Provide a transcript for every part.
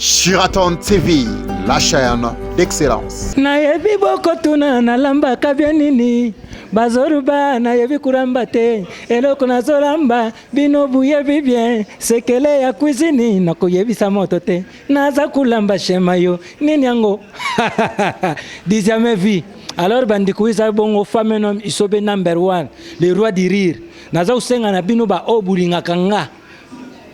Sheraton TV, la chaîne d'excellence. Nayebi bokotuna nalambaka bien nini bazoluba nayebi kulamba te eloko nazolamba bino buyebi bien sekele ya cuisine nakoyebisa moto te naza kulamba shema yo nini yango du jamais vu alors bandeko eza bongo femme un homme isobe number one le roi du rire naza kosenga na bino baoyo bolingaka nga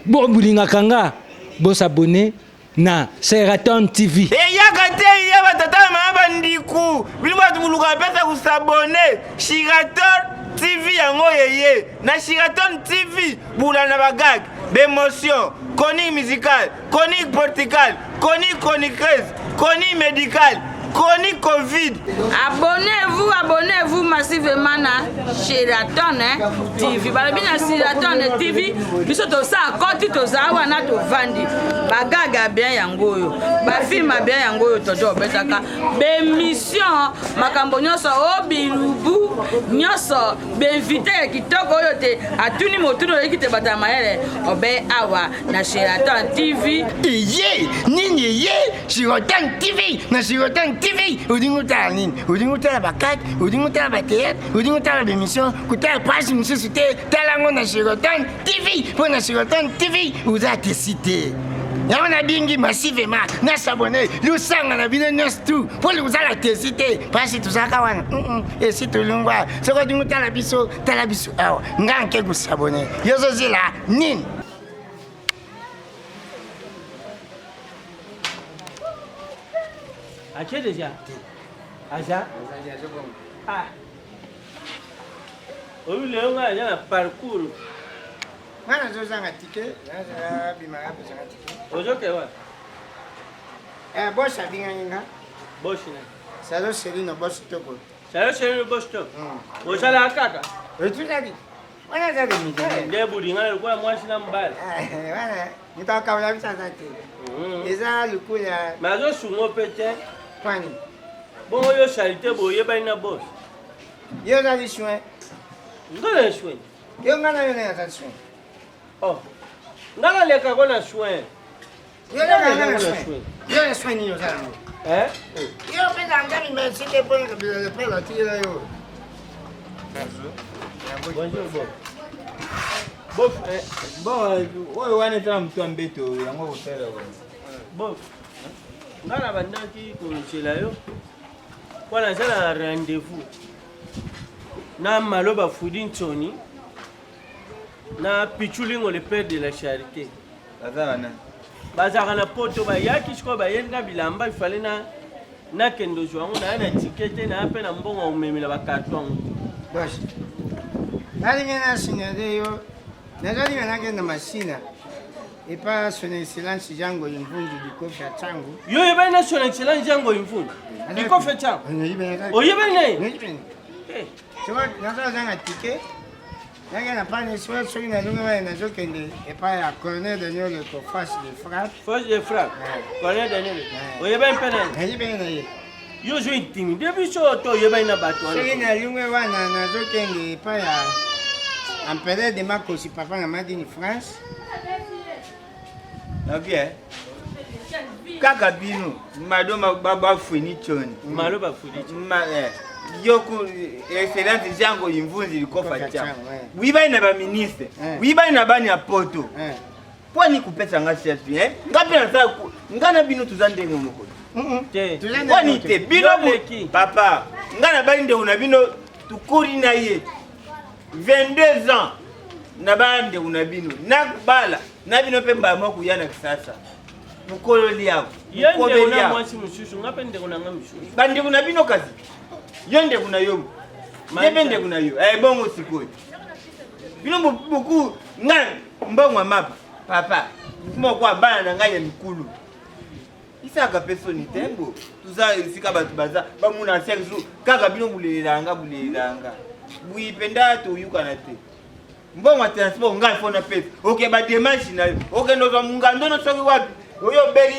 bo bolingaka nga bosabone na Sheraton TV. Eyaka te ya batata na mama bandiku bino bato boluka pesa kosabone Sheraton TV yango yeye na Sheraton TV bula na bagag bemotion chronique musicale chronique portugal chronique chroniqueuse chronique médicale chronique Covid. Abonnez-vous, abonnez-vous massivement na Sheraton hein, TV. Balobi na Sheraton TV, biso tosala koti toza wana tovandi. Bagaga bien yango oyo, ba film bien yango oyo tojo obetaka, b'emission makambo nyonso o oh, bilubu nyonso b'invité ya kitoko oyo te atuni motuni oyeki te bato ya mayele obe awa na Sheraton TV. Eye nini eye Sheraton TV na Sheraton TV olingi otala nini? Olingi otala bakate, olingi otala batheatre, olingi otala baemission, kotala page mosusu te, tala yango na Sheraton TV mpo na Sheraton TV oza tesi te. yango nabingi massivement na s'abonne lusanga na bino nyonso tu mpo kozala tesi te mpasi tozalaka wana esi tolongwa soki olingi otala biso tala biso awa nga nke kosabone yo ozozela nini Atie déjà Aza Ah Oyo lelo nga aza na parcours. Nga nazozanga ticket, nazabimaka pesanga ticket. Ozoke wapi? Eh, boss abingaki nga. Boss na? Salo Selino boss toko. Salo Selino boss toko. Ozalaka kaka? Etuzali. Wana aza demikele. Nde bolingana lokola mwasi na mobali. Eh, wana moto akabola biso aza te. Mm. Eza lokola. Mais azosunga mpe te. Kwani. Bongo yo salite boyebani na boss. Yo ozali soin. Nga na soin. Yo nga na yo na azali soin. Oh. Nga nalekako na soin. Yo na soin. Yo na soin nini ozala yango? Eh? Yo opesa Nzambe merci te mpo na kabila mpe batikela yo. Bonjour Bob. Bob, eh, bon, oyo wana eza na moto ya mbeto yango kosala Bob, nga na bandaki kozela yo mpo naza na rendez-vous na Maloba Fudi Nsoni na Pichulingo le père de la charité. Baza ba nani? Bazalaka na poto bayaki sikoyo bayeli nga bilamba ifale na nakende ozwa yango naya na tike te naya mpe na mbongo ya komemela bakarton yango Boss, nalingi nasignale yo nazolinga nakende masina epa son excellence Jean Ngoyi Mvundu likofi ya Tshangu. Yo oyebani na son excellence Jean Ngoyi Mvundu likofi ya Tshangu? Oyebani na ye? Nazozanga tike Ndenge na pani soki soki nalongi wana nazokende epai ya colonel Daniel Leko face de frappe. Face de frappe. Colonel Daniel. Oyebani mpe na ye? Nayebani na ye. Yo ozo intimide biso to oyebani na bato wana? Soki nalongwe wana nazokende epai ya empereur de Makosi papa na Madini France. Ok. Kaka bino mado bafuni choni. Malo bafuni choni. Ma eh. Yoku excellence Jango Imvunzi likofa cha. Wibani na ba ministre. Eh. Wibani na bani ya poto. Eh. Pwani kupesa nga selfie eh? Nga pe na nga na bino tuza ndenge moko. Te. Pwani te bino papa. Nga na bani ndeko na bino tukoli na ye. 22 ans na bana ndeko na bino na bala na bino mpe mbala moko koya na kisasa mokolo liako mwasi mosusu nga mpe ndeko na nga mosusu bandeko na bino kasi yo ndeko na yo ye mpe ndeko na yo eh, bongo sikoyo bino boku nga mbongo ya mapa papa moko ya bana na ngai ya mikulu isaka mpe soni te bo toza esika bato baza bamona chaque jour kaka bino bulelelanga nga bulelelanga buyi mpenza toyukana te mbongo ya transport ngai fo napesa oke bademarche na yo okende ozwa mongandono soki wapi oyo obeli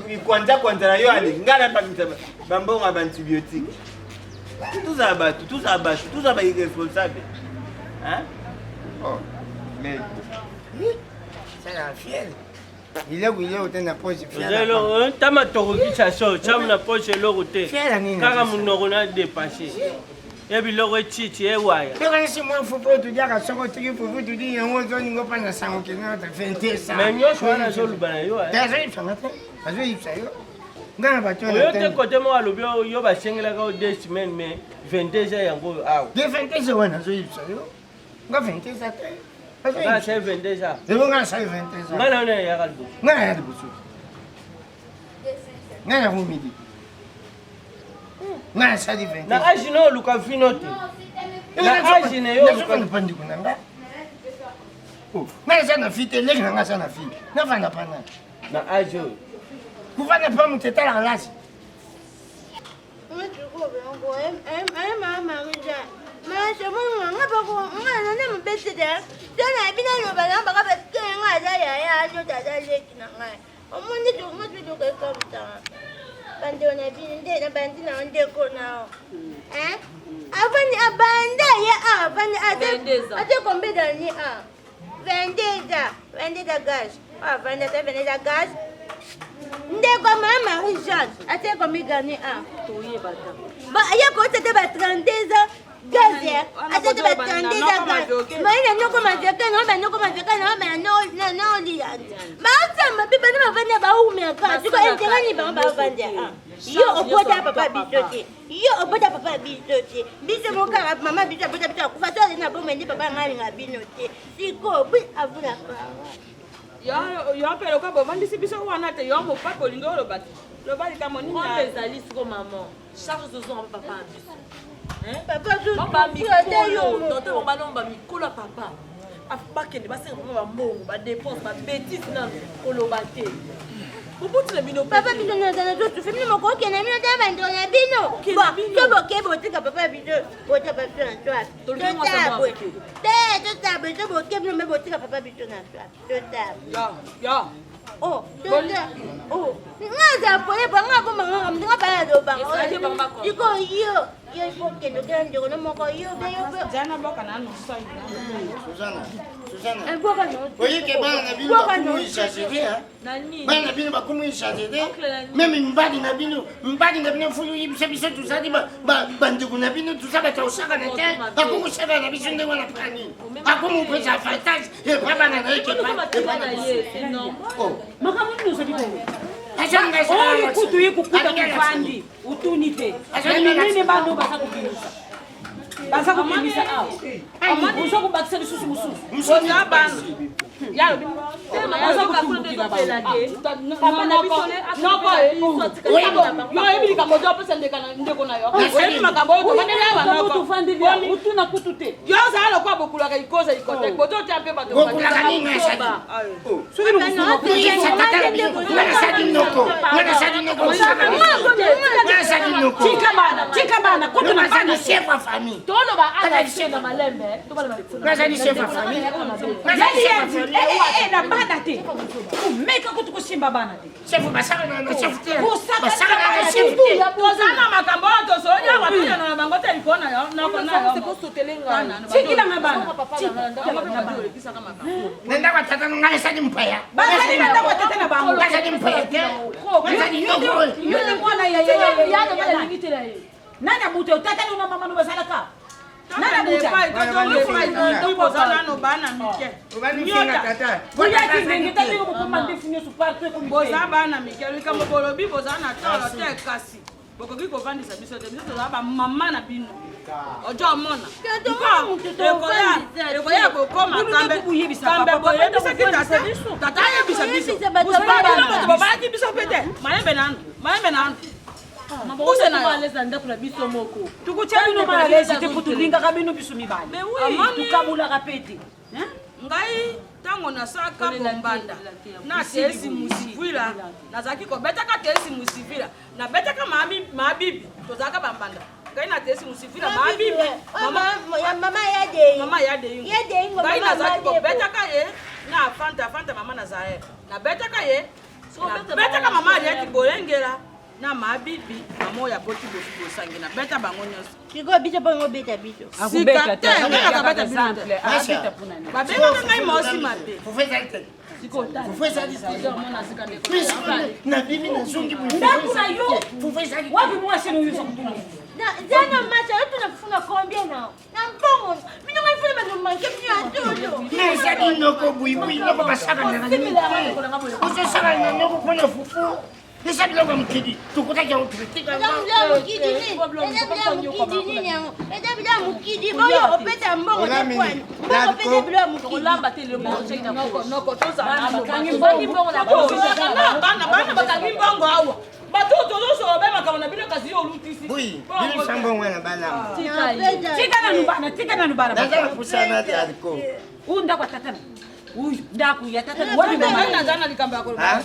mikwanzakwanza na yo ale ngai nabamisa bambongo ya baantibiotique tozala bato tozala bato tozala bairresponsable oh, mais C'est la fièvre. Biloko eloko te na poche. Oza eloko ta matoko kinshasa oyo tya na poche eloko te kaka monoko na depense ye biloko etiti ewaya yokanisi mwa fufu oyo toliaka soko otiki fufu toli yango ozolinga opanza sango kende fentesa me nyonso wana azoluba na yo azoyebisa nga te azoyebisa yo nga na bato oyo te kote moko alobi yo basengelaka yo deux semaines mais 22 heures yango oyo awa de 22 heures wana azoyebisa yo nga 22 heures te nga nasali 22 heures ebo nga nasali 22 heures nga na yo nayaka liboso nga naya liboso nga na vomidi nga nasali 22 na age na oluka vino te na age na yo oluka ndeko na nga nga naza na fi te leki na nga aza na fi nafanda pana na age oyo kofanda pa moto etalaka lasi Omoni tokomotutuka ekamwisaka bandeko na bino nde na bandi na yo ndeko na yo avandi abanda ye awa avandi ate combien d'année a 22 ans 22 ans gage avandi ate 22 ans gage ndeko mama Marie Jeanne ate combien d'année a ye kota te ba 32 ans gaz ate te ba 32 ans gaz mai na noko maveka na ba noko maveka na ba na na olia basamba mpe bana bavandi baumelaka siko intérêt ni bango bavandi yo obota papa biso te yo obota papa biso te biso mokaka mama biso abota biso akufa so azali na bomoi nde papa ngai alinga bino te siko bi avula parole yo mpe lokola bovandisi biso wana te yo mopapa olingi oloba te loba likambo nini ezali siko mama charge tozonga mpe papa na biso papa bamikolo mikolo ya papa bakende basenga papa bambongo badepense babetise nano koloba te bobuti na bino papa bino nazana zotufi bino mokokende bino te bandeko na bino so boke botika papa biso botika papa biso na swap totabwe te totabwe so boke bino mpe botika papa biso na swap totabwe Oh, oh, nga aza pole pa nga bomba nga nga bala lobanga iko yo yo ifo kende okela ndeko no moko yo be yo be jana boka nanu soi Suzana Suzana oyike bana na bino bakumu exagere bana na bino bakumu exagere meme mbali na bino mbali na bino fulu yebisa biso tozali bandeko na bino toza bato ya kosakana te akomi na biso ndenge wana mpa nini akomi opesa avantage epa bana na ye kepa na biso makambo nini ozali bongo oyo kutu ye kokuta kovandi otuni te na minene bana oyo baza kobimisa baza kobimisa awa oza kobakisa lisusu mosusu oyebi likambo ozo opesa ndeko na yo oyebi makambo oyo tovandeli awa nokotuna kutu te yo ozala lokola bokulaka ikoza ikote bozo otya mpe bato bokulaka nini tika bana tika bana kutu na bana chef ya famille toloba ala na malembe nazali chef ya famille na bana te omeka kutu kosimba bana te chef basaka na chef te basaka na chef te toza na makambo oyo tosololi awa toyana na bango te likolo na yo noko na yo tikilanga bana na ndako ya tata na ngai esali mpaya bazali na ndako ya tata na bango bazali mpaya te bazali noko yo nde mwana ya nani abuta tata no na mama no bazalaka nani abuta boza nano bana mike oyaki ndenge ta ndenge bokoma ndefu nyonso partout ekomi boza bana mike likambo bolobi boza na tolo te kasi bokoki kovandisa biso te biso tozala bamama na bino ojo omona ekoya kokoma kambe boyebisaki tata tata ayebisa biso bino bato babalaki biso mpe te mayembe nanu mayembe nanu use na ndako na biso moko tukutya bino malalesi te mpo tolingaka bino biso mibale tukabulaka mpe te ngai ntango nasalaka bombanda na tesi musivila nazalaki kobetaka tesi musivila nabetaka mabibi tozalaka bambanda ngai na tesi musivila mabibi mama ya deyingo ngai nazalaki kobetaka ye na fanta fanta mama nazaye nabetaka ye nabetaka mama aliaki boyengela. Na mabibi mama oyo aboti bosangi na beta bango nyonso. Sikoyo biso mpo ngo beta biso. Sika te ngai nakabeta bino te. Babengaka ngai mwasi mabe. Nabimi nazongi ndako na yo wapi mwasi no yo Zana macha yo tuna funa combien na na mbongo bino ngai funa bano manke bino ya tolo. Mais ezali noko buibui noko basakanaka nini te ozosakana na noko mpona fufu eza biloko ya mokili tokotaki yango Eza bila mokili nini? Eza bila mokili nini yango? Eza bila mokili oyo opesa mbongo te kwani? Mbongo opesa bilo ya mokili. Bana bana bakangi mbongo awa bato oyo tozosolola be makambo na bino kasi yo olutisi bimisa mbongo na bana tika nanu bana tika nanu bana naza na pusana te aliko uyu ndako ya tata na uyu ndako ya tata na wapi mama naza na likambo ya koloba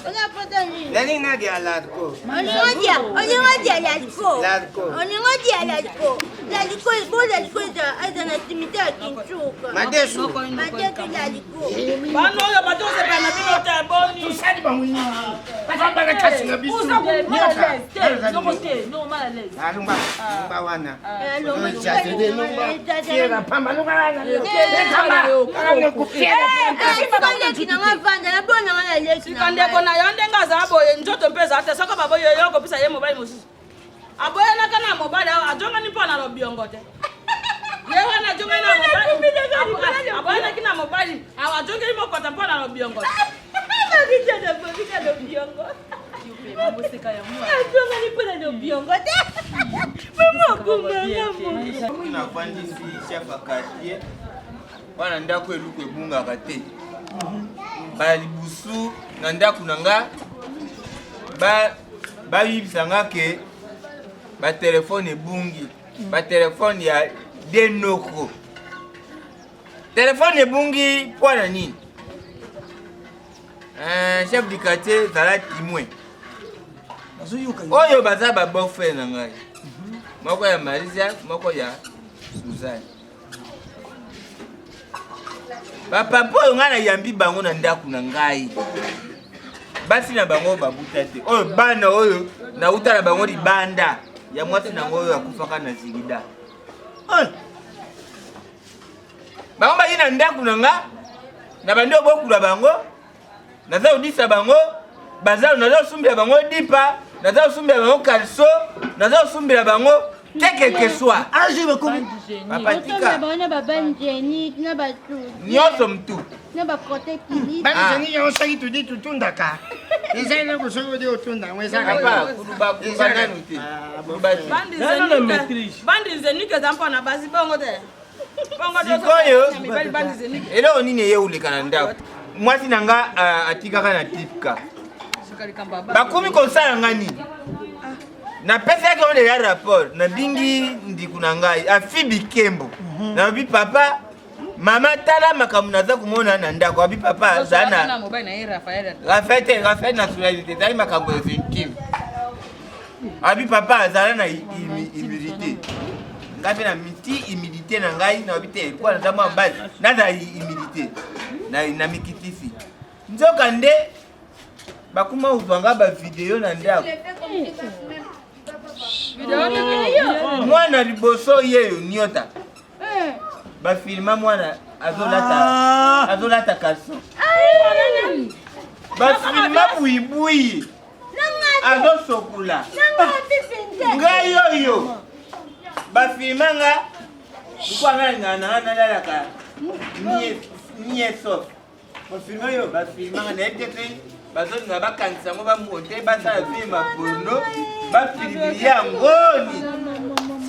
nalingi nadia ladko Olingo dia laliko. Laliko. Olingo dia laliko. Laliko bo laliko eza na timite ya kinsuka. Madesu. Madesu laliko. Bana oyo bato osepela na bino te boni tosali bango nini baza bana kasi na biso alumba lumba wana fiera pamba lumba wana Leki na nga vanda na bona nga na leki. Sika ndeko na yo ndenge azala boye nzoto mpe ezala te soki baboyi yo okopesa ye mobali mosusu aboyanaka na mobali awa azongani mpo na lobiongo te ye wana azongani na mobali aboyanaki na mobali awa azongeli mokota mpo na lobiongo te Azongani mpo na lobiongo te. Mama okumanga mo. Nafandisi chef ya quartier wana ndako eluku ebungaka te bala libusu na ndako na nga bayibisa nga ke batelefone ebungi batelefone ya denoko telefone ebungi mpo na nini chef du quartier zala témoin oyo baza ba beau frère na ngai moko ya Marisia moko ya Suzanne bapapa oyo ngai nayambi bango na ndako na ngai basi na bango babuta te oyo bana oyo nauta na bango libanda ya mwasi na yango oyo akufaka na zigida bango bayi na ndako na nga na bandi obokula bango naza kodisa bango baza naza kosumbela bango dipa naza kosumbela bango kalso naza kosumbela bango quelque soit age bakomi papa tika bango na babanjeni na basu nyonso mtu na baprotectili banjeni yango soki tudi tutundaka eza eloko soki odi otunda yango ezakapapa kuluba nanu te kuluba te bandi zenike eza mpona basi bongo te sikoyo eloko nini eye koleka na ndako mwasi na nga atikaka na tipka bakomi kosala nga nini napesaki yango deja rapport nabingi ndiku na ngai afi bikembo nalobi papa mama tala makambo naza komona na ndako abi papa aza na rafael te rafael na sulali te ezali makambo ya intime abi papa azala na humilité ngai mpe na miti humilité na ngai nalobi te mpo naza mwa mobali nazala humilité na mikitisi nzoka nde bakoma kozwa nga bavideo na ndako mwana liboso yeyo nyota bafilma mwana azolata azolata kalson bafilma buibui azosokola ngai oyo bafilma nga lokwa ngai ngai nanga nalalaka nie sof bafilma oyo bafilma nga nayebi te soki bazolinga bakangisa yango bamonte basala filme ya porno bafilme yango nini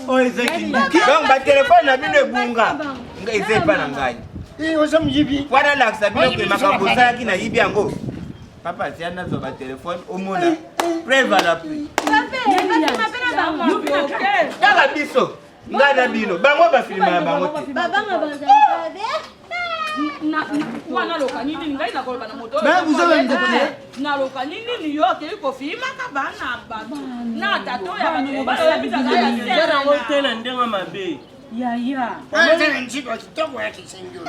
oyo eza kindoki donc batelefone na bino ebunga eza epa na ngai oza moyibi wana alakisa bino ke makambo osalaki nayibi yango papa tia nazwa batelefone omona preuve à l'appui kaka biso ngai na bino bango bafilmaka bango te wana aloka nini ngai nakoloba na moto naloka nini yo okei kofimaka bana bato na tato ya bato mobali oyo te na ndenge mabe yaya eza na nziko ya kitoko ya kisengi oyo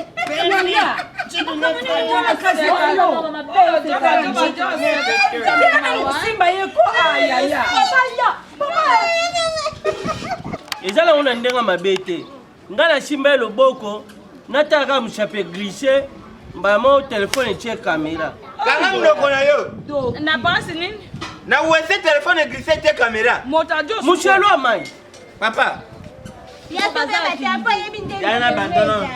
simba ye ko ayaya. na ndenge mabe te. Nga nasimba ye loboko, natala kaka mosapi eglisse, mbala moko telefone etie kamera. Kanga monoko na yo. Na pasi nini? Na wese telefone eglisse etie kamera. Moto ajo. Moselo ya mai. Papa. Ya sobe batampo ayebi ndenge Yana bandono.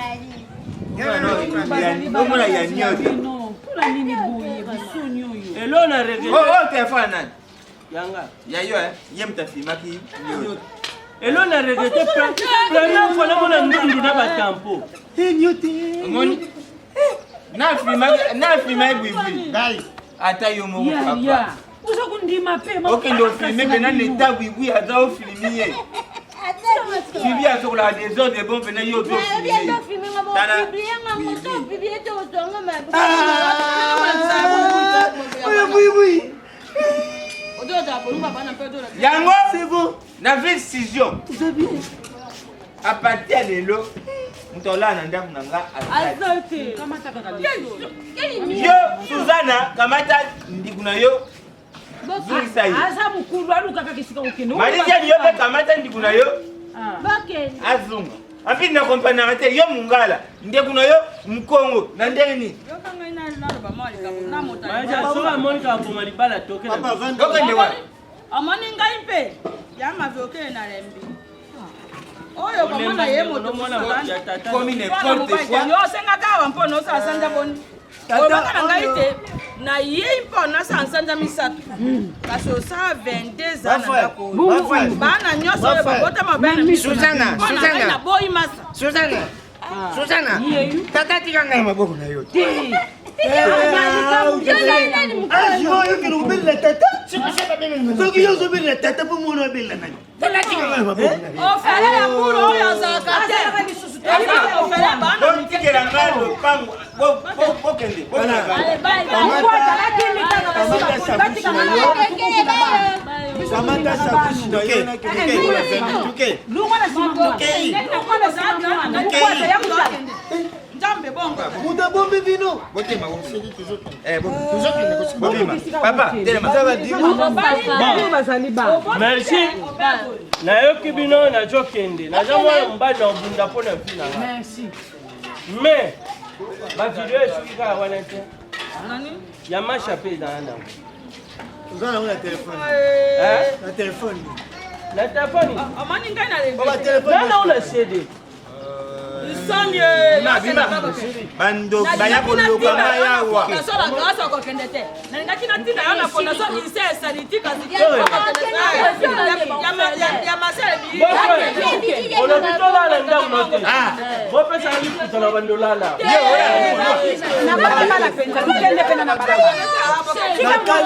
Omona ya nyoto. Mpona nini boye basoni oyo? Elo na regret. Oh, oh, telefone nani? Yanga. Ya yo, eh? Ye moto afilmaki nyoto. Elo na regrete première fois namona ndundu na batampo. Omoni? Na filmaki bwibwi. Ata yo moko papa. Oza kondima mpe okende ofilme mpena leta bwibwi aza ofilmi ye. Suivi asokolaka desordre bon mpena yo ozofilme. Oyo bwibwi. Yango na ville scission. À partir ya lelo, moto alala na ndako na nga aza te. Yo Suzana, kamata ndiku na yo, zongisa ye. Aza mokulu, alukaka esika kokende. Marie-Jeanne, yo mpe kamata ndiku na yo, azonga. Ampili na kompanaka te, yo mongala, ndeko na yo mokongo, na ndenge nini? Soki amoni kaka boma libala, toke. Okende wapi? Omoni ngai mpe ya mavi, okende na lembi oyo komona ye moto. Komi n'importe quoi. Yo osengaka awa mpo na osala sanza boni? Olobaka na ngai te nayei mpo nasala nsanza 3, kasi osala 22 ans na ndako oyo. Bana nyonso oyo babotama bana Suzana, mpo na ngai Suzana. naboyi masa. Suzana, Suzana, tata tika ngai maboko na yo te. Oyokende kobelela tata, soki yo ozobelela tata mpo mwana abelela nani? Tata tika ngai maboko na yo. Ofele ya bulu oyo azalaka te, ofele bana. Botikela ngai lopango, bokende. Kamata sakushi na yo, nakende. Nzambe bongo. Moto abombi bino. Papa, telema. Merci, nayoki bino, nazokende. Naza mwana mobali na obunda mpo na mfi na nga. Mais bavideo esuki kaka wana te, ya masha mpe ezala nango. Oza nango na telefone? Na telefone? Na telefone. Omoni ngai na nana ona cd. Nsoni. Bandoki baya koluka ngai awa. Nasola grâce okokende te, nalingaki natinda yo na fondation ise esaliti, kasi ya masele. Olobi tolala ndako no te, bopesaka liputa na bandolala. Na balabala mpenza, lukende mpe na balabala.